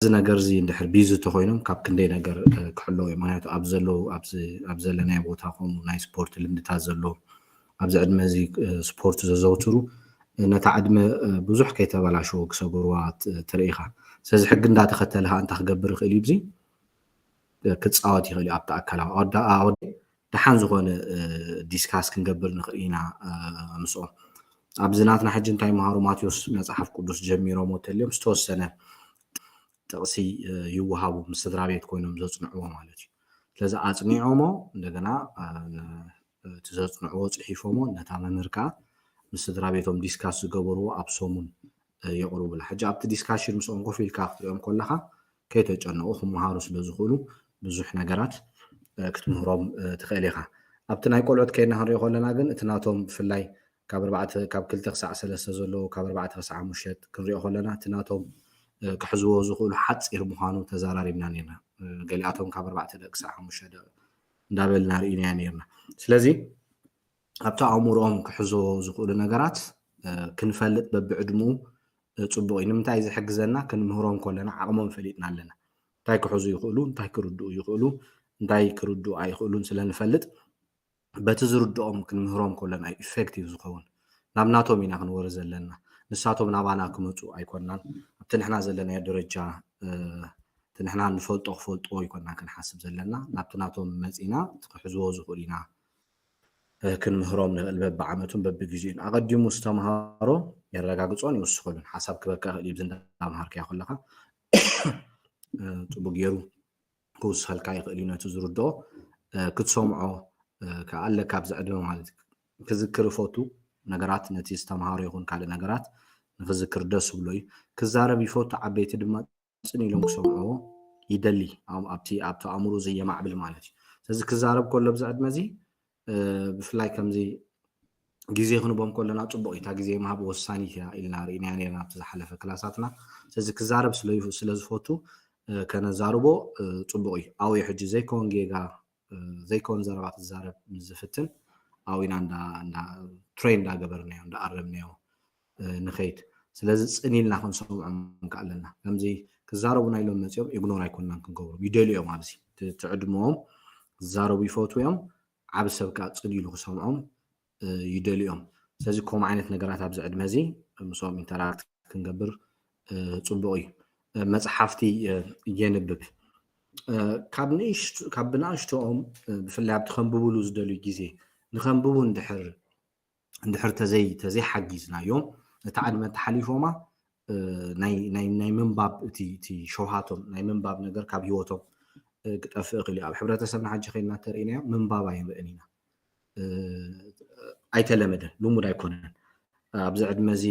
ነገር እዚ እንድሕር ቢዚ ተኮይኖም ካብ ክንደይ ነገር ክሕለዉ እዮም። ምክንያቱ ኣብ ዘለዉ ኣብዚ ኣብ ዘለናዮ ቦታ ኮኑ ናይ ስፖርት ልምድታት ዘለዎም ኣብዚ ዕድመ እዚ ስፖርት ዘዘውትሩ ነታ ዕድመ ብዙሕ ከይተበላሸዎ ክሰግርዋ ትርኢ ኢኻ። ስለዚ ሕጊ እንዳተኸተለ ከዓ እንታይ ክገብር ይኽእል እዩ? እዚ ክፃወት ይኽእል እዩ ኣብቲ ኣካላዊ ኣወዳኣ ደሓን ዝኾነ ዲስካስ ክንገብር ንኽእል ኢና ምስኦም። ኣብዚ ናትና ሕጂ እንታይ መሃሩ ማቴዎስ መፅሓፍ ቅዱስ ጀሚሮሞ ተልዮም ዝተወሰነ ጥቕሲ ይወሃቡ ምስ ስድራ ቤት ኮይኖም ዘፅንዕዎ ማለት እዩ። ስለዚ ኣፅኒዖሞ እንደገና እቲ ዘፅንዕዎ ፅሒፎሞ ነታ መምህር ከዓ ምስ ስድራ ቤቶም ዲስካስ ዝገበርዎ ኣብ ሰሙን የቕርቡላ። ሕጂ ኣብቲ ዲስካሽን ምስኦም ኮፍ ኢልካ ክትሪኦም ከለካ ከይተጨነቑ ክመሃሩ ስለ ዝኽእሉ ብዙሕ ነገራት ክትምህሮም ትኽእል ኢኻ። ኣብቲ ናይ ቆልዑት ከይድና ክንሪኦ ከለና ግን እቲ ናቶም ብፍላይ ካብ ኣርባዕተ ካብ ክልተ ክሳዕ ሰለስተ ዘለዎ ካብ ኣርባዕተ ክሳዕ ሓሙሽተ ክንሪኦ ከለና እቲ ናቶም ክሕዝዎ ዝኽእሉ ሓፂር ምዃኑ ተዘራሪብና ነርና። ገሊኣቶም ካብ ኣርባዕተ ደቂ ክሳዕ ሓሙሽተ ደቂ እንዳበልና ርኢናዮ ነርና። ስለዚ ኣብቲ ኣእምሮኦም ክሕዝዎ ዝኽእሉ ነገራት ክንፈልጥ በብዕድምኡ ፅቡቕ እዩ። ንምንታይ ዝሕግዘና ክንምህሮም ከለና ዓቕሞም ፈሊጥና ኣለና። እንታይ ክሕዙ ይኽእሉ፣ እንታይ ክርድኡ ይኽእሉ፣ እንታይ ክርድኡ ኣይኽእሉን ስለ ንፈልጥ በቲ ዝርድኦም ክንምህሮም ከለና እዩ ኢፌክቲቭ ዝኸውን። ናብ ናቶም ኢና ክንወሪ ዘለና። ንሳቶም ናባና ክመፁ ኣይኮናን። ኣብቲ ንሕና ዘለናዮ ደረጃ እቲ ንሕና ንፈልጦ ክፈልጥዎ ኣይኮና ክንሓስብ ዘለና። ናብቲ ናቶም መፂና ክሕዝዎ ዝኽእሉ ኢና ክንምህሮም ንኽእል በብዓመቱን በብግዜኡን። ኣቐዲሙ ዝተምሃሮ የረጋግፆን ይውስኸሉን። ሓሳብ ክበካ ይኽእል እዩ ብዚ እንዳምሃርካዮ ከለኻ ፅቡቅ ገይሩ ክውስኸልካ ይኽእል እዩ። ነቲ ዝርድኦ ክትሰምዖ ከዓ ኣለካ ኣብዚ ዕድመ ማለት እዩ። ክዝክር ይፈቱ ነገራት ነቲ ዝተምሃሮ ይኹን ካልእ ነገራት ንክዝክር ደስ ብሎ እዩ። ክዛረብ ይፈቱ ዓበይቲ ድማ ፅን ኢሎም ክሰምዕዎ ይደሊ ኣብቲ ኣብቲ ኣእምሮ ዘየማዕብል ማለት እዩ። ስለዚ ክዛረብ ከሎ ኣብዚ ዕድመ እዚ ብፍላይ ከምዚ ግዜ ክንቦም ከለና ፅቡቅ እዩ። እታ ግዜ ምሃብ ወሳኒት እያ ኢልና ርኢናያ ነርና ኣብቲ ዝሓለፈ ክላሳትና። ስለዚ ክዛረብ ስለ ዝፈቱ ከነዛርቦ ፅቡቅ እዩ። ኣውየ ሕጂ ዘይከውን ጌጋ ዘይከውን ዘረባ ክዛረብ ምስ ዝፍትን ኣብኡ ኢና እንዳ ትሬን እንዳገበርናዮ እንዳኣረምናዮ ንኸይድ። ስለዚ ፅን ኢልና ክንሰምዖም ከኣለና ከምዚ ክዛረቡና ኢሎም መፂኦም ኢግኖር ኣይኮንናን ክንገብሮም ይደልዮም ኣብዚ ትዕድምኦም ክዛረቡ ይፈትዉ እዮም። ዓብ ሰብ ከዓ ፅን ኢሉ ክሰምዖም ይደልዮም። ስለዚ ከምኡ ዓይነት ነገራት ኣብዚ ዕድመ እዚ ምስኦም ኢንተራክት ክንገብር ፅቡቅ እዩ። መፅሓፍቲ የንብብ ካብ ብንኣሽትኦም ብፍላይ ኣብቲ ከንብብሉ ዝደልዩ ግዜ ንከንብቡ እንድሕር እንድሕር ተዘይ ተዘይሓጊዝናዮም ነታ ዕድመ ተሓሊፎማ ናይ ምንባብ እቲ ሸውሃቶም ናይ ምንባብ ነገር ካብ ሂወቶም ክጠፍእ ክእል ኣብ ሕብረተሰብና ሓጂ ከይና ተርእናዮ ምንባብ ኣይንርእን ኢና። ኣይተለመደን ልሙድ ኣይኮነን። ኣብዚ ዕድመ እዚ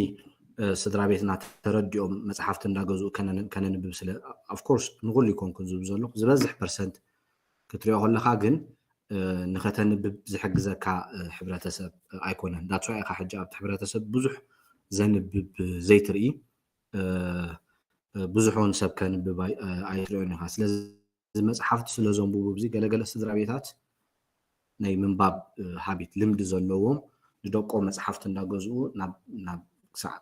ስድራ ቤትና ተረዲኦም መፅሓፍቲ እንዳገዝኡ ከነንብብ ስለ ኣፍኮርስ ንኩሉ ይኮንኩን ዝብ ዘለኩ ዝበዝሕ ፐርሰንት ክትሪኦ ከለካ ግን ንኸተንብብ ዝሕግዘካ ሕብረተሰብ ኣይኮነን። ዳትስ ዋይ ኢኻ ሕጂ ኣብቲ ሕብረተሰብ ብዙሕ ዘንብብ ዘይትርኢ ብዙሕ እውን ሰብ ከንብብ ኣይትሪኦን ኢኻ። ስለዚ መፅሓፍቲ ስለ ዘንብቡ እዚ ገለገለ ስድራ ቤታት ናይ ምንባብ ሃቢት ልምዲ ዘለዎም ንደቆም መፅሓፍቲ እንዳገዝኡ ናብ ክሳዕ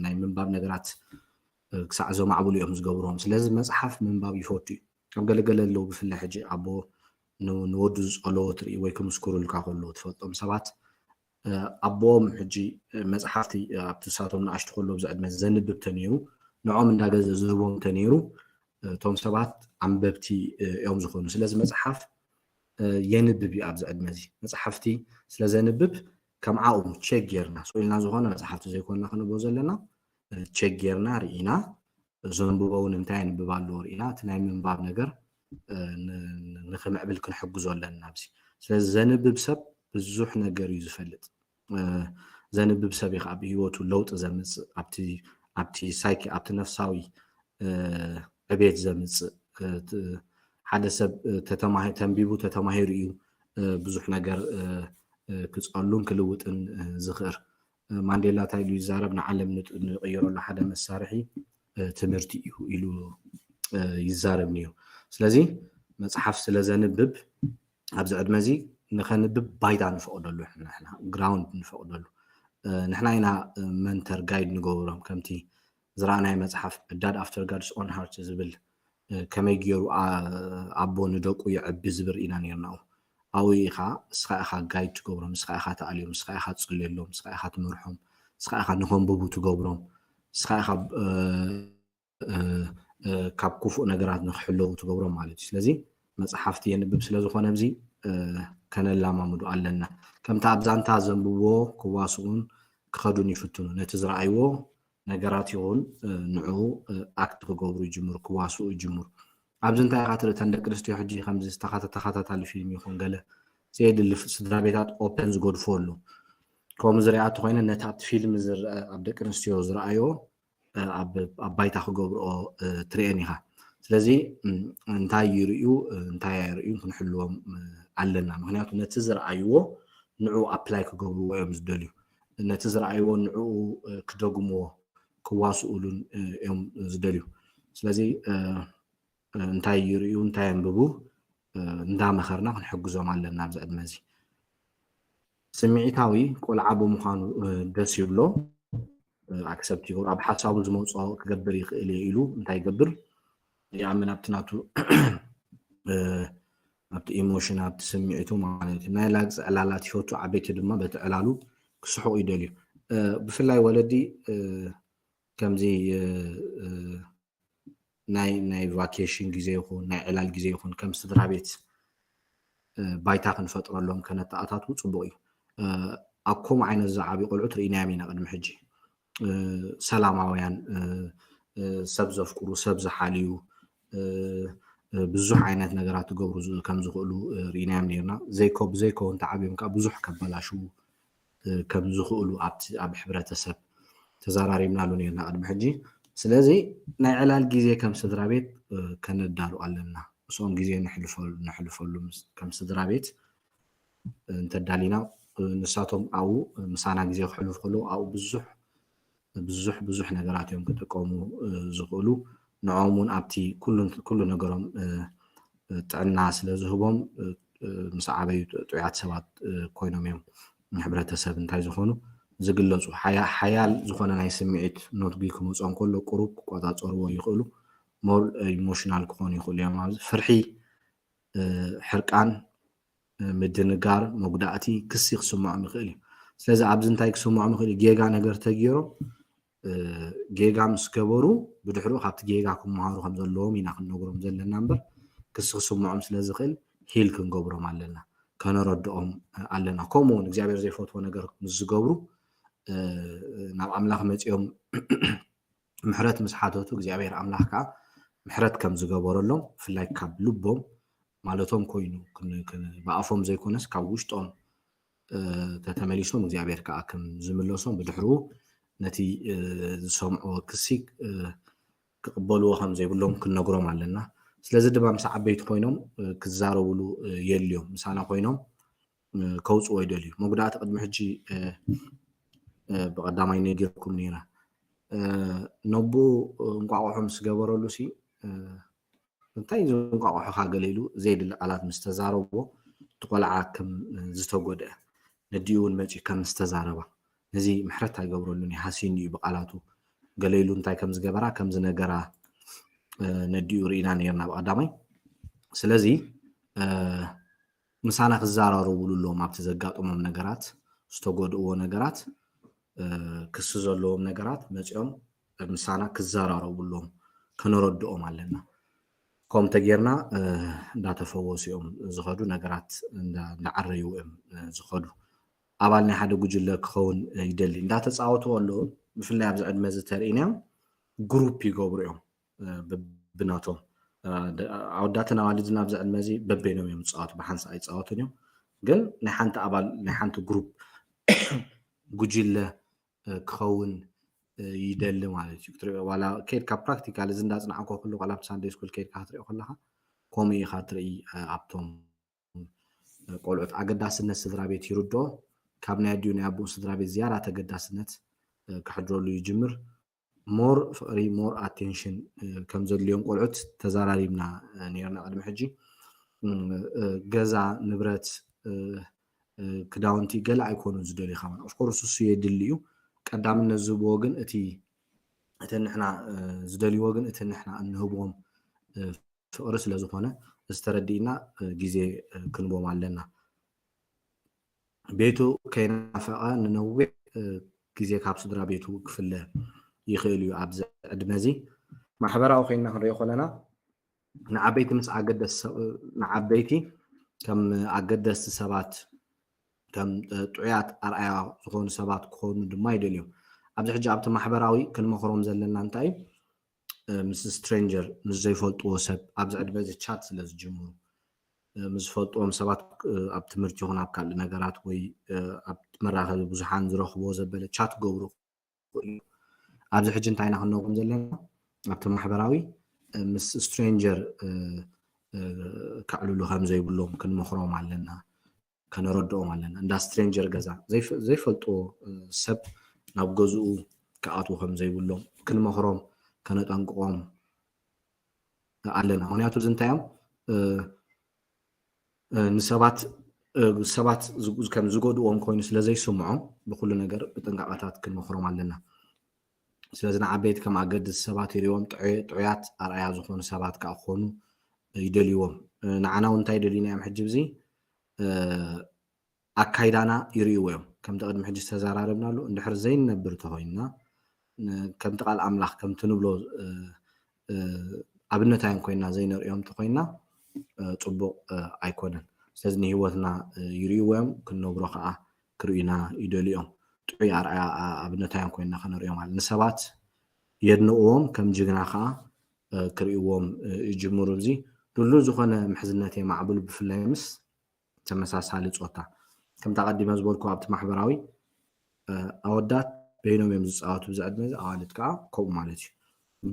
ናይ ምንባብ ነገራት ክሳዕ ዘማዕብሉ እዮም ዝገብርዎም። ስለዚ መፅሓፍ ምንባብ ይፈቱ እዩ። ኣብ ገለገለ ኣለዉ ብፍላይ ሕጂ ኣቦ ንወዱ ዝፀለዎ ትርኢ ወይ ክምስክሩልካ ከለዉ ትፈልጦም ሰባት ኣቦኦም ሕጂ መፅሓፍቲ ኣብቲ ንሳቶም ንኣሽቱ ከለዉ ኣብዚ ዕድመ ዘንብብ ተነይሩ ንዖም እንዳገዘ ዝህቦም ተነይሩ እቶም ሰባት ኣንበብቲ እዮም ዝኾኑ። ስለዚ መፅሓፍ የንብብ እዩ ኣብዚ ዕድመ እዚ መፅሓፍቲ ስለ ዘንብብ ከም ዓኡ ቸክ ጌርና ስኢልና ዝኾነ መፅሓፍቲ ዘይኮንና ክንብቦ ዘለና ቸክ ጌርና ርኢና ዘንብቦ እውን እንታይ የንብብ ኣለዎ ርኢና እቲ ናይ ምንባብ ነገር ንክምዕብል ክንሕግዞ ኣለና። ኣብዚ ስለዚ ዘንብብ ሰብ ብዙሕ ነገር እዩ ዝፈልጥ። ዘንብብ ሰብ እዩ ኣብ ህይወቱ ለውጢ ዘምፅእ ኣብቲ ሳይኪ ኣብቲ ነፍሳዊ ዕቤት ዘምፅእ ሓደ ሰብ ተንቢቡ ተተማሂሩ እዩ ብዙሕ ነገር ክፀሉን ክልውጥን ዝኽእል። ማንዴላ እንታይ ኢሉ ይዛረብ ንዓለም ንቕይረሉ ሓደ መሳርሒ ትምህርቲ እዩ ኢሉ ይዛረብ ነይሩ። ስለዚ መፅሓፍ ስለ ዘንብብ ኣብዚ ዕድመ እዚ ንኸንብብ ባይታ ንፈቕደሉ ንሕና ግራውንድ ንፈቕደሉ ንሕና ኢና መንተር ጋይድ ንገብሮም ከምቲ ዝረኣናዮ መፅሓፍ Dad After God's Own Heart ዝብል ከመይ ገይሩ ኣቦ ንደቁ የዕቢ ዝብል ኢና ነርና። ኣብኡ ኢኻ እስኻ ኢኻ ጋይድ ትገብሮም፣ እስኻ ኢኻ ትኣልዮም፣ እስኻ ኢኻ ትፅልየሎም፣ እስኻ ኢኻ ትመርሖም፣ እስኻ ኢኻ ንኸንብቡ ትገብሮም፣ እስኻ ኢኻ ካብ ክፉእ ነገራት ንክሕለዉ ትገብሮም ማለት እዩ። ስለዚ መፅሓፍቲ የንብብ ስለዝኾነ እዚ ከነላማምዱ ኣለና። ከምቲ ኣብ ዛንታ ዘንብብዎ ክዋስኡን ክኸዱን ይፍትኑ። ነቲ ዝረኣይዎ ነገራት ይኹን ንዕኡ ኣክት ክገብሩ ይጅምሩ፣ ክዋስኡ ይጅምሩ። ኣብዚ እንታይ ኢኻ ትርኢ? እተን ደቂ ኣንስትዮ ሕጂ ከምዚ ዝተኻተ-፣ ተኸታታሊ ፊልም ይኹን ገለ ዘየድሊ ፍ-፣ ስድራ ቤታት ኦፐን ዝገድፎ ኣሎ። ከምኡ ዝሪኣ እንተኾይነ ነቲ ኣብቲ ፊልም ዝረአ፣ ኣብ ደቂ ኣንስትዮ ዝረኣዮ ኣብ ባይታ ክገብርኦ ትርእየን ኢኻ። ስለዚ እንታይ ይርእዩ እንታይ ኣይርእዩ ክንሕልዎም ኣለና። ምክንያቱ ነቲ ዝረኣይዎ ንዕኡ ኣፕላይ ክገብርዎ እዮም ዝደልዩ። ነቲ ዝረኣይዎ ንዕኡ ክደግምዎ ክዋስኡሉን እዮም ዝደልዩ። ስለዚ እንታይ ይርእዩ እንታይ የንብቡ እንዳመኸርና ክንሕግዞም ኣለና ኣብዚ ዕድመ እዚ። ስምዒታዊ ቆልዓ ብምዃኑ ደስ ይብሎ፣ ኣክሰፕት ይገብሮ። ኣብ ሓሳቡ ዝመፅኦ ክገብር ይኽእል እየ ኢሉ እንታይ ይገብር? ይኣምን ኣብቲ ናቱ ኣብቲ ኢሞሽን ኣብቲ ስምዒቱ ማለት እዩ። ናይ ላግፂ ዕላላት ይፈቱ፣ ዓበይቲ ድማ በቲ ዕላሉ ክስሕቑ ይደልዩ። ብፍላይ ወለዲ ከምዚ ናይ ናይ ቫኬሽን ግዜ ይኹን ናይ ዕላል ግዜ ይኹን ከም ስድራ ቤት ባይታ ክንፈጥረሎም ከነተኣታትዉ ፅቡቕ እዩ። ኣብ ከምኡ ዓይነት ዝዓብዩ ቆልዑት ርኢናዮም ኢና ቅድሚ ሕጂ። ሰላማውያን፣ ሰብ ዘፍቅሩ፣ ሰብ ዝሓልዩ፣ ብዙሕ ዓይነት ነገራት ክገብሩ ከም ዝኽእሉ ርኢናዮም ነርና። ዘይኮ ብዘይከውን ተዓብዮም ከዓ ብዙሕ ከበላሽዉ ከም ዝኽእሉ ኣብቲ ኣብ ሕብረተሰብ ተዘራሪብናሉ ነርና ቅድሚ ሕጂ። ስለዚ ናይ ዕላል ግዜ ከም ስድራ ቤት ከነዳሉ ኣለና። ምስኦም ግዜ ነሕልፈሉ ከም ስድራ ቤት እንተዳሊና ንሳቶም ኣብኡ ምሳና ግዜ ክሕልፉ ከለዉ ኣብኡ ብዙሕ ብዙሕ ብዙሕ ነገራት እዮም ክጥቀሙ ዝኽእሉ። ንዖም እውን ኣብቲ ኩሉ ነገሮም ጥዕና ስለ ዝህቦም ምስ ዓበዩ ጥዑያት ሰባት ኮይኖም እዮም ንሕብረተሰብ እንታይ ዝኾኑ ዝግለፁ። ሓያል ዝኾነ ናይ ስምዒት ኖትጉ ክመፅኦም ከሎ ቁሩብ ክቆፃፀርዎ ይኽእሉ። ሞር ኢሞሽናል ክኾኑ ይኽእሉ እዮም። ኣብዚ ፍርሒ፣ ሕርቃን፣ ምድንጋር፣ መጉዳእቲ፣ ክሲ ክስምዖም ይኽእል እዩ። ስለዚ ኣብዚ እንታይ ክስምዖም ይኽእል እዩ? ጌጋ ነገር ተገይሮም ጌጋ ምስ ገበሩ ብድሕሪኡ ካብቲ ጌጋ ክመሃሩ ከም ዘለዎም ኢና ክንነግሮም ዘለና እምበር ክሲ ክስምዖም ስለ ዝኽእል ሂል ክንገብሮም ኣለና፣ ከነረድኦም ኣለና። ከምኡ እውን እግዚኣብሔር ዘይፈትዎ ነገር ምስ ዝገብሩ ናብ ኣምላኽ መፂኦም ምሕረት ምስ ሓተቱ እግዚኣብሔር ኣምላኽ ከዓ ምሕረት ከም ዝገበረሎም ብፍላይ ካብ ልቦም ማለቶም ኮይኑ ብኣፎም ዘይኮነስ ካብ ውሽጦም ተተመሊሶም እግዚኣብሔር ከዓ ከም ዝምለሶም ብድሕርኡ ነቲ ዝሰምዕዎ ክሲ ክቕበልዎ ከም ዘይብሎም ክንነግሮም ኣለና። ስለዚ ድማ ምስ ዓበይቲ ኮይኖም ክዛረብሉ የድልዮም። ምሳና ኮይኖም ከውፅዎ ይደልዩ። መጉዳእቲ ቅድሚ ሕጂ ብቐዳማይ ነጊርኩም ነይረ። ነቡ እንቋቑሖ ምስ ገበረሉ ሲ እንታይ እዚ እንቋቑሖኻ ገለ ኢሉ ዘየድሊ ቃላት ምስ ተዛረብዎ እቲ ቆልዓ ከም ዝተጎድአ ነዲኡ እውን መፂኡ ከም ዝተዛረባ ነዚ ምሕረት ኣይገብረሉን እዩ፣ ሃሲኒ እዩ ብቃላቱ ገለ ኢሉ እንታይ ከም ዝገበራ ከም ዝነገራ ነዲኡ ርኢና ነርና ብቀዳማይ። ስለዚ ምሳና ክዘራረቡሉ ኣለዎም ኣብቲ ዘጋጠሞም ነገራት ዝተጎድእዎ ነገራት ክሲ ዘለዎም ነገራት መፂኦም ምሳና ክዘራረቡ ኣለዎም ከነረድኦም ኣለና። ከምኡ ተጌርና እንዳተፈወሱ እዮም ዝኸዱ፣ ነገራት እንዳዓረዩ እዮም ዝኸዱ። ኣባል ናይ ሓደ ጉጅለ ክኸውን ይደሊ እንዳተፃወቱ ኣለዉ። ብፍላይ ኣብዚ ዕድመ እዚ ተርእናዮም ግሩፕ ይገብሩ እዮም ብናቶም። ኣወዳትን ኣዋልድን ኣብዚ ዕድመ እዚ በበይኖም እዮም ዝፃወቱ፣ ብሓንሳ ኣይፃወቱን እዮም። ግን ናይ ሓንቲ ኣባል ናይ ሓንቲ ግሩፕ ጉጅለ ክኸውን ይደሊ ማለት እዩ። ክትሪኦ ዋላ ከይድካ ፕራክቲካል እዚ እንዳፅናዕኮ ኩሉ ቆላ ኣብቲ ሳንደይ ስኩል ከይድካ ክትሪኦ ከለካ ከምኡ ኢኻ ትርኢ። ኣብቶም ቆልዑት ኣገዳስነት ስድራ ቤት ይርድኦ። ካብ ናይ ኣዲኡ ናይ ኣቦኡ ስድራ ቤት ዝያዳ ተገዳስነት ክሕድረሉ ይጅምር። ሞር ፍቕሪ ሞር ኣቴንሽን ከም ዘድልዮም ቆልዑት ተዛራሪብና ነርና ቅድሚ ሕጂ። ገዛ ንብረት ክዳውንቲ ገለ ኣይኮኑን ዝደልዩ ከማን ኦፍኮርስ እሱ የድሊ እዩ። ቀዳምነት ዝህብዎ ግን እቲ እቲ ንሕና ዝደልይዎ ግን እቲ ንሕና እንህብዎም ፍቅሪ ስለዝኾነ፣ እዚ ተረዲእና ግዜ ክንቦም ኣለና። ቤቱ ከይናፈቐ ንነዊሕ ግዜ ካብ ስድራ ቤቱ ክፍለ ይኽእል እዩ። ኣብዚ ዕድመ እዚ ማሕበራዊ ኮይና ክንሪኦ ከለና ንዓበይቲ ምስ ኣገደስ ንዓበይቲ ከም ኣገደስቲ ሰባት ከም ጥዑያት ኣርኣያ ዝኾኑ ሰባት ክኾኑ ድማ ይደልዮም። ኣብዚ ሕጂ ኣብቲ ማሕበራዊ ክንመኽሮም ዘለና እንታይ ምስ ስትሬንጀር ምስ ዘይፈልጥዎ ሰብ ኣብዚ ዕድመ እዚ ቻት ስለ ዝጅምሩ ምስ ዝፈልጥዎም ሰባት ኣብ ትምህርቲ ይኹን ኣብ ካልእ ነገራት ወይ ኣብ መራኸቢ ብዙሓን ዝረኽብዎ ዘበለ ቻት ክገብሩ ይኽእሉ። ኣብዚ ሕጂ እንታይ ኢና ክንነግሮም ዘለና ኣብቲ ማሕበራዊ ምስ ስትሬንጀር ከዕልሉ ከም ዘይብሎም ክንመኽሮም ኣለና። ከነረድኦም ኣለና። እንዳ ስትሬንጀር ገዛ ዘይፈልጥዎ ሰብ ናብ ገዝኡ ክኣትዉ ከም ዘይብሎም ክንመኽሮም ከነጠንቅቖም ኣለና። ምክንያቱ እዚ እንታይ እዮም ንሰባት ሰባት ከም ዝጎድዎም ኮይኑ ስለ ዘይስምዖም ብኩሉ ነገር ብጥንቃቐታት ክንመኽሮም ኣለና። ስለዚ ንዓበይቲ ከም ኣገድስ ሰባት ይሪዎም ጥዑያት ኣርኣያ ዝኾኑ ሰባት ከዓ ክኾኑ ይደልይዎም። ንዓና እውን እንታይ ደልዩና እዮም ሕጂ ብዚ ኣካይዳና ይርእይዎ እዮም። ከምቲ ቅድሚ ሕጂ ዝተዘራረብናሉ እንድሕር ዘይንነብር ተኾይንና ከምቲ ቃል ኣምላኽ ከምቲ ንብሎ ኣብነታውያን ኮይና ዘይነርእዮም ተኾይና ፅቡቕ ኣይኮነን። ስለዚ ንህይወትና ይርእይዎ እዮም፣ ክንነብሮ ከዓ ክርእዩና ይደልዮም። ጥዑይ ኣርኣያ ኣብነታውያን ኮይና ከነርእዮም ማለት ንሰባት የድንቕዎም ከም ጅግና ከዓ ክርእይዎም ይጅምሩ። እዚ ድሉ ዝኾነ ምሕዝነት የማዕብሉ ብፍላይ ምስ ተመሳሳሊ ፆታ ከምቲ ኣቐዲመ ዝበልኩ ኣብቲ ማሕበራዊ ኣወዳት በይኖም እዮም ዝፃወቱ ብዚ ዕድመ እዚ ኣዋልድ ከዓ ከምኡ ማለት እዩ።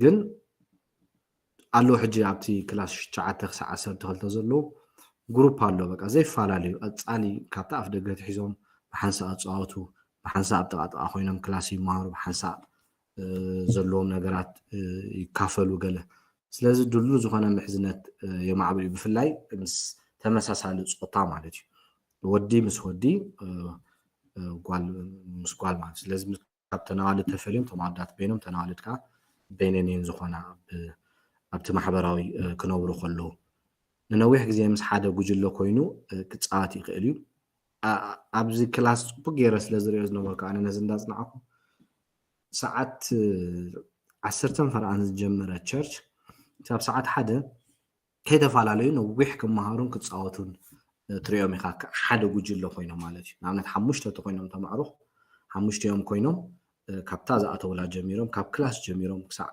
ግን ኣለዉ ሕጂ ኣብቲ ክላስ ትሽዓተ ክሳዕ ዓሰርተ ክልተ ዘለዉ ግሩፕ ኣሎ በቃ ዘይፈላለዩ ቀፃሊ ካብቲ ኣፍ ደገ ትሒዞም ብሓንሳእ ኣፃወቱ ብሓንሳእ ኣብ ጥቓጥቓ ኮይኖም ክላስ ይመሃሩ ብሓንሳእ ዘለዎም ነገራት ይካፈሉ ገለ ስለዚ ድሉ ዝኾነ ምሕዝነት የማዕብል እዩ ብፍላይ ምስ ተመሳሳሊ ፆታ ማለት እዩ ወዲ ምስ ወዲ ጓል ምስ ጓል ማለት ስለዚ ካብ ተናዋልድ ተፈልዮም ተማወዳት በይኖም ተናዋልድ ከዓ በይነን እየን ዝኾና ኣብቲ ማሕበራዊ ክነብሩ ከለዉ ንነዊሕ ግዜ ምስ ሓደ ጉጅለ ኮይኑ ክፃወት ይኽእል እዩ ኣብዚ ክላስ ፅቡቅ ገይረ ስለ ዝሪኦ ዝነበርኩ ኣነ ነዚ እንዳፅናዕኩ ሰዓት ዓሰርተን ፈርቓን ዝጀመረ ቸርች ክሳብ ሰዓት ሓደ ከይተፈላለዩ ነዊሕ ክመሃሩን ክፃወቱን ትሪኦም ኢኻ ሓደ ጉጅለ ኮይኖም ማለት እዩ ንኣብነት ሓሙሽተ ተኮይኖም ተማዕሩኽ ሓሙሽተ እዮም ኮይኖም ካብታ ዝኣተውላ ጀሚሮም ካብ ክላስ ጀሚሮም ክሳዕ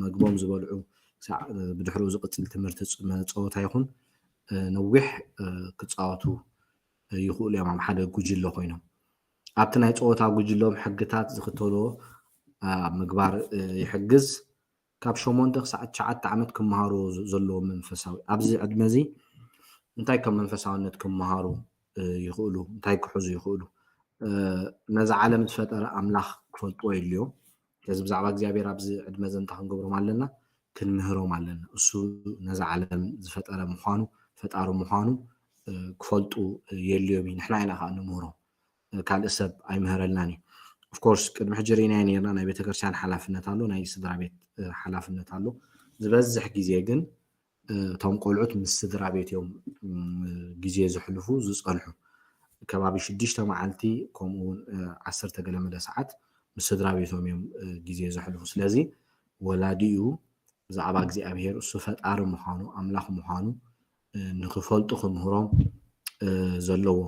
መግቦም ዝበልዑ ክሳዕ ብድሕሪኡ ዝቅፅል ትምህርቲ መፀወታ ይኹን ነዊሕ ክፃወቱ ይኽእሉ እዮም ኣብ ሓደ ጉጅለ ኮይኖም ኣብቲ ናይ ፀወታ ጉጅሎም ሕግታት ዝኽተልዎ ምግባር ይሕግዝ ካብ ሸሞንተ ክሳዕ ትሽዓተ ዓመት ክመሃርዎ ዘለዎም መንፈሳዊ ኣብዚ ዕድመ እዚ እንታይ ከም መንፈሳውነት ክመሃሩ ይኽእሉ እንታይ ክሕዙ ይኽእሉ ነዚ ዓለም ዝፈጠረ ኣምላኽ ክፈልጥዎ የድልዮም ስለዚ ብዛዕባ እግዚኣብሔር ኣብዚ ዕድመ እዚ እንታይ ክንገብሮም ኣለና ክንምህሮም ኣለና እሱ ነዚ ዓለም ዝፈጠረ ምዃኑ ፈጣሪ ምዃኑ ክፈልጡ የድልዮም እዩ ንሕና ኢና ከዓ ንምህሮም ካልእ ሰብ ኣይምህረልናን እዩ of course ቅድሚ ሕጂ ርኢናዮ ነርና ናይ ቤተክርስትያን ሓላፍነት ኣሎ ናይ ስድራ ቤት ሓላፍነት ኣሎ ዝበዝሕ ግዜ ግን እቶም ቆልዑት ምስ ስድራ ቤት እዮም ግዜ ዘሕልፉ ዝፀንሑ ከባቢ ሽዱሽተ መዓልቲ ከምኡ እውን ዓሰርተ ገለመለ ሰዓት ምስ ስድራ ቤቶም እዮም ግዜ ዘሕልፉ ስለዚ ወላዲኡ ብዛዕባ እግዚኣብሄር እሱ ፈጣሪ ምዃኑ ኣምላኽ ምዃኑ ንክፈልጡ ክምህሮም ዘለዎ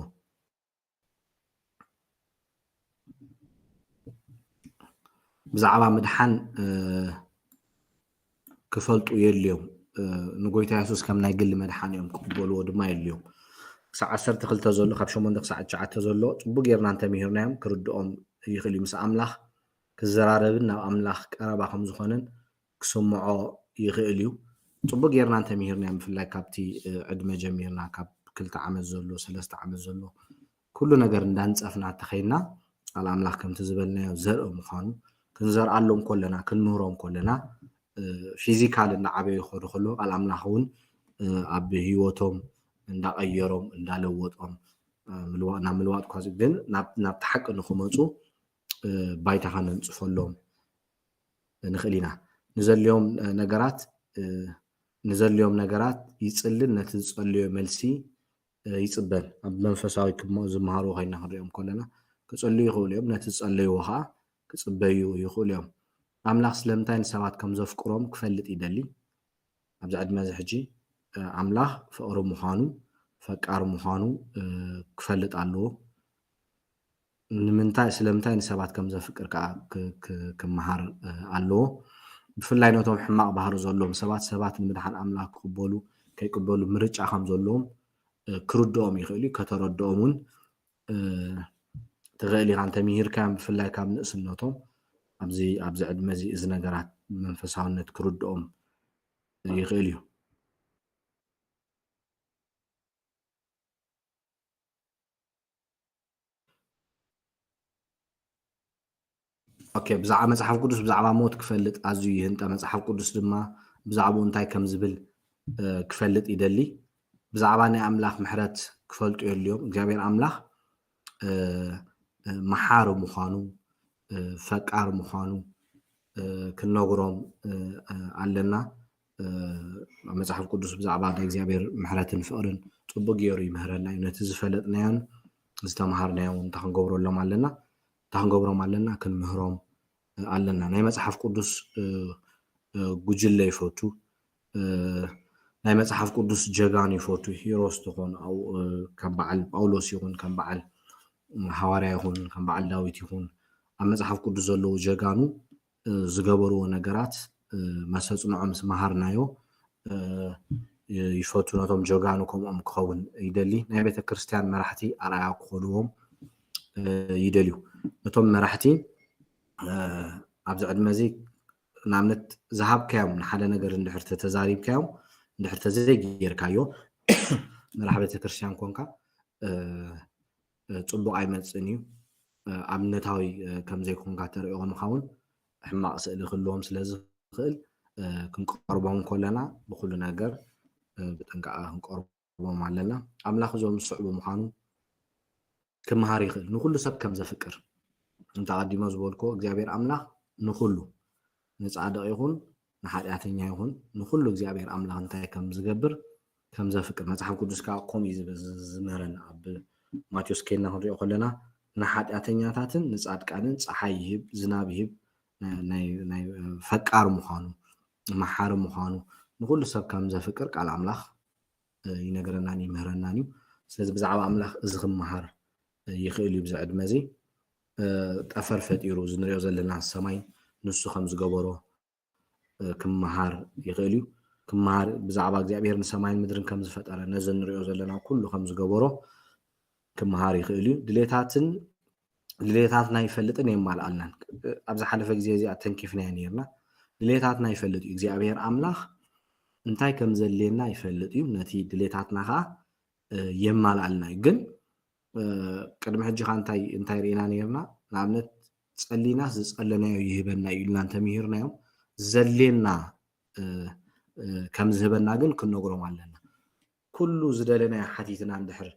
ብዛዕባ ምድሓን ክፈልጡ የድልዮም ንጎይታ የሱስ ከም ናይ ግሊ መድሓን እዮም ክቅበልዎ ድማ የድልዮም ክሳብ ዓሰርተ ክልተ ዘሎ ካብ ሸሞንተ ክሳዕ ትሽዓተ ዘሎ ፅቡቅ ጌርና እንተምሂርናዮም ክርድኦም ይኽእል እዩ ምስ ኣምላኽ ክዘራረብን ናብ ኣምላኽ ቀረባ ከም ዝኾነን ክስምዖ ይኽእል እዩ። ጽቡቅ ጌርና እንተምሂርናዮም ብፍላይ ካብቲ ዕድመ ጀሚርና ካብ ክልተ ዓመት ዘሎ ሰለስተ ዓመት ዘሎ ኩሉ ነገር እንዳንጸፍና ተኸይድና ቃል ኣምላኽ ከምቲ ዝበልናዮ ዘርኢ ምዃኑ ክንዘርኣሎም ከለና ክንምህሮም ከለና ፊዚካል እናዓበዩ ክኸዱ ከለዉ ቃል ኣምላኽ እውን ኣብ ህይወቶም እንዳቐየሮም እንዳለወጦም ናብ ምልዋጥ ኳ ግን ናብቲ ሓቂ ንክመፁ ባይታ ከነንፅፈሎም ንኽእል ኢና። ንዘድልዮም ነገራት ንዘድልዮም ነገራት ይጽልን ነቲ ዝጸለዮ መልሲ ይጽበን። ኣብ መንፈሳዊ ዝመሃሩ ኮይና ክንሪኦም ከለና ክጽልዩ ይኽእሉ እዮም። ነቲ ዝጸለይዎ ከዓ ክጽበዩ ይኽእሉ እዮም። ኣምላኽ ስለምንታይ ንሰባት ከም ዘፍቅሮም ክፈልጥ ይደሊ። ኣብዚ ዕድመ እዚ ሕጂ ኣምላኽ ፍቕሪ ምዃኑ ፈቃር ምዃኑ ክፈልጥ ኣለዎ። ንምንታይ ስለምንታይ ንሰባት ከም ዘፍቅር ከዓ ክመሃር ኣለዎ። ብፍላይ ነቶም ሕማቕ ባህሪ ዘለዎም ሰባት ሰባት ንምድሓን ኣምላኽ ክቕበሉ ከይቅበሉ ምርጫ ከም ዘለዎም ክርድኦም ይኽእል እዩ። ከተረድኦም እውን ትኽእል ኢኻ። እንተምሂርካዮም ብፍላይ ካብ ንእስነቶም ኣብዚ ኣብዚ ዕድመ እዚ እዚ ነገራት መንፈሳውነት ክርድኦም ይኽእል እዩ። ኦኬ፣ ብዛዕባ መጽሓፍ ቅዱስ ብዛዕባ ሞት ክፈልጥ ኣዝዩ ይህንጠ። መጽሓፍ ቅዱስ ድማ ብዛዕባኡ እንታይ ከም ዝብል ክፈልጥ ይደሊ። ብዛዕባ ናይ ኣምላኽ ምሕረት ክፈልጡ የድልዮም። እግዚኣብሔር ኣምላኽ መሓሪ ምዃኑ ፈቃር ምዃኑ ክንነግሮም ኣለና። መፅሓፍ ቅዱስ ብዛዕባ ናይ እግዚኣብሔር ምሕረትን ፍቅርን ፅቡቅ ገይሩ ይምህረና እዩ። ነቲ ዝፈለጥናዮን ዝተምሃርናዮ እውን እንታይ ክንገብረሎም ኣለና? እንታይ ክንገብሮም ኣለና? ክንምህሮም ኣለና። ናይ መፅሓፍ ቅዱስ ጉጅለ ይፈቱ። ናይ መፅሓፍ ቅዱስ ጀጋኑ ይፈቱ። ሂሮስ ትኾን ከም በዓል ጳውሎስ ይኹን ከም በዓል ሃዋርያ ይኹን ከም በዓል ዳዊት ይኹን ኣብ መፅሓፍ ቅዱስ ዘለዉ ጀጋኑ ዝገበርዎ ነገራት መሰፅንዖም ምስ መሃርናዮ ይፈቱ። ነቶም ጀጋኑ ከምኦም ክኸውን ይደሊ። ናይ ቤተ ክርስቲያን መራሕቲ ኣርኣያ ክኾንዎም ይደልዩ። ነቶም መራሕቲ ኣብዚ ዕድመ እዚ ንኣብነት ዝሃብካዮም ንሓደ ነገር እንድሕር ተተዛሪብካዮም እንድሕር ተዘይጌርካዮ መራሕ ቤተክርስትያን ኮንካ ፅቡቅ ኣይመፅእን እዩ። ኣብነታዊ ከምዘይኮንካ ተሪኦ ምኻውን ሕማቅ ስእሊ ክህልዎም ስለዝኽእል ክንቀርቦም ከለና ብኩሉ ነገር ብጥንቃቐ ክንቀርቦም ኣለና። ኣምላኽ እዞም ዝስዕቡ ምዃኑ ክመሃር ይኽእል። ንኹሉ ሰብ ከም ዘፍቅር እንተ ኣቐዲሞ ዝበልኮ እግዚኣብሔር ኣምላኽ ንኹሉ ንጻድቕ ይኹን ንሓጢኣተኛ ይኹን ንኹሉ እግዚኣብሔር ኣምላኽ እንታይ ከም ዝገብር ከም ዘፍቅር መጽሓፍ ቅዱስ ከዓ ከምኡ እዩ ዝምህረና። ኣብ ማቴዎስ ኬና ክንሪኦ ከለና ንሓጢኣተኛታትን ንጻድቃንን ፀሓይ ይህብ፣ ዝናብ ይህብ፣ ናይ ፈቃር ምዃኑ መሓሪ ምዃኑ ንኹሉ ሰብ ከም ዘፍቅር ቃል ኣምላኽ ይነግረናን ይምህረናን እዩ። ስለዚ ብዛዕባ ኣምላኽ እዚ ክመሃር ይኽእል እዩ። ብዚ ዕድመ እዚ ጠፈር ፈጢሩ እዚ ንሪኦ ዘለና ሰማይ ንሱ ከም ዝገበሮ ክመሃር ይኽእል እዩ። ክመሃር ብዛዕባ እግዚኣብሔር ንሰማይን ምድርን ከም ዝፈጠረ ነዚ ንሪኦ ዘለና ኩሉ ከም ዝገበሮ ክመሃር ይኽእል እዩ። ድሌታትን ድሌታትና ይፈልጥን የማልኣልናን። ኣብ ዝሓለፈ ግዜ እዚኣ ተንኪፍናዮ ነርና። ድሌታትና ይፈልጥ እዩ እግዚኣብሔር ኣምላኽ። እንታይ ከም ዘድልየና ይፈልጥ እዩ። ነቲ ድሌታትና ከዓ የማልኣልና እዩ። ግን ቅድሚ ሕጂ ከዓ እንታይ እንታይ ርኢና ነርና? ንኣብነት ጸሊናስ ዝጸለናዮ ይህበና እዩ ኢልና እንተምሂርናዮም ዘድልየና ከም ዝህበና ግን ክንነግሮም ኣለና። ኩሉ ዝደለናዮ ሓቲትና እንድሕር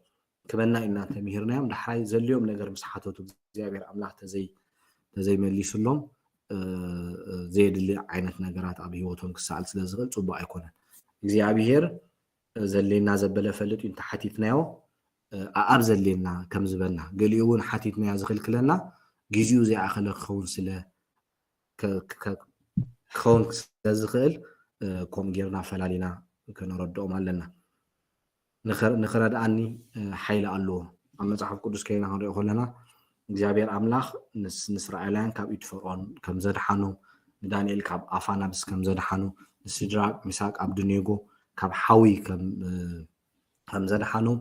ክበና ኢልና እንተምሂርናዮም ዳሕራይ ዘድልዮም ነገር ምስ ሓተቱ እግዚኣብሔር ኣምላኽ ተዘይ ተዘይመሊሱሎም ዘየድሊ ዓይነት ነገራት ኣብ ህይወቶም ክሰኣል ስለ ዝኽእል ፅቡቅ ኣይኮነን። እግዚኣብሔር ዘድልየና ዘበለ ፈልጥ እዩ እንተሓቲትናዮ ኣኣብ ዘድልየና ከም ዝበና ገሊኡ እውን ሓቲትናዮ ዝኽልክለና ግዜኡ ዘይኣኸለ ክኸውን ስለ ክኸውን ስለ ዝኽእል ከምኡ ጌርና ፈላሊና ከነረድኦም ኣለና። ንኽረድኣኒ ሓይሊ ኣለዎ። ኣብ መፅሓፍ ቅዱስ ከይና ክንሪኦ ከለና እግዚኣብሔር ኣምላኽ ንእስራኤላውያን ካብ ኢድ ፈርዖን ከም ዘድሓኖም ንዳንኤል ካብ ኣፋ ናብስ ከም ዘድሓኑ ንሲድራቅ ሚሳቅ ኣብድኔጎ ካብ ሓዊ ከም ዘድሓኖም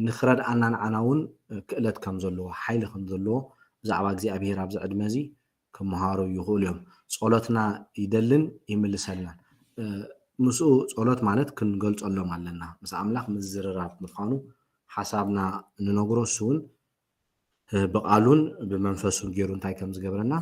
ንኽረድኣና ንዓና እውን ክእለት ከም ዘለዎ ሓይሊ ከም ዘለዎ ብዛዕባ እግዚኣብሔር ኣብዚ ዕድመ እዚ ክመሃሩ ይኽእሉ እዮም። ጸሎትና ይደልን ይምልሰልናን። ምስኡ ጸሎት ማለት ክንገልጸሎም ኣለና። ምስ ኣምላኽ ምዝርራብ ምዃኑ ሓሳብና ንነግሮ እሱ እውን ብቓሉን ብመንፈሱን ገይሩ እንታይ ከም ዝገብረና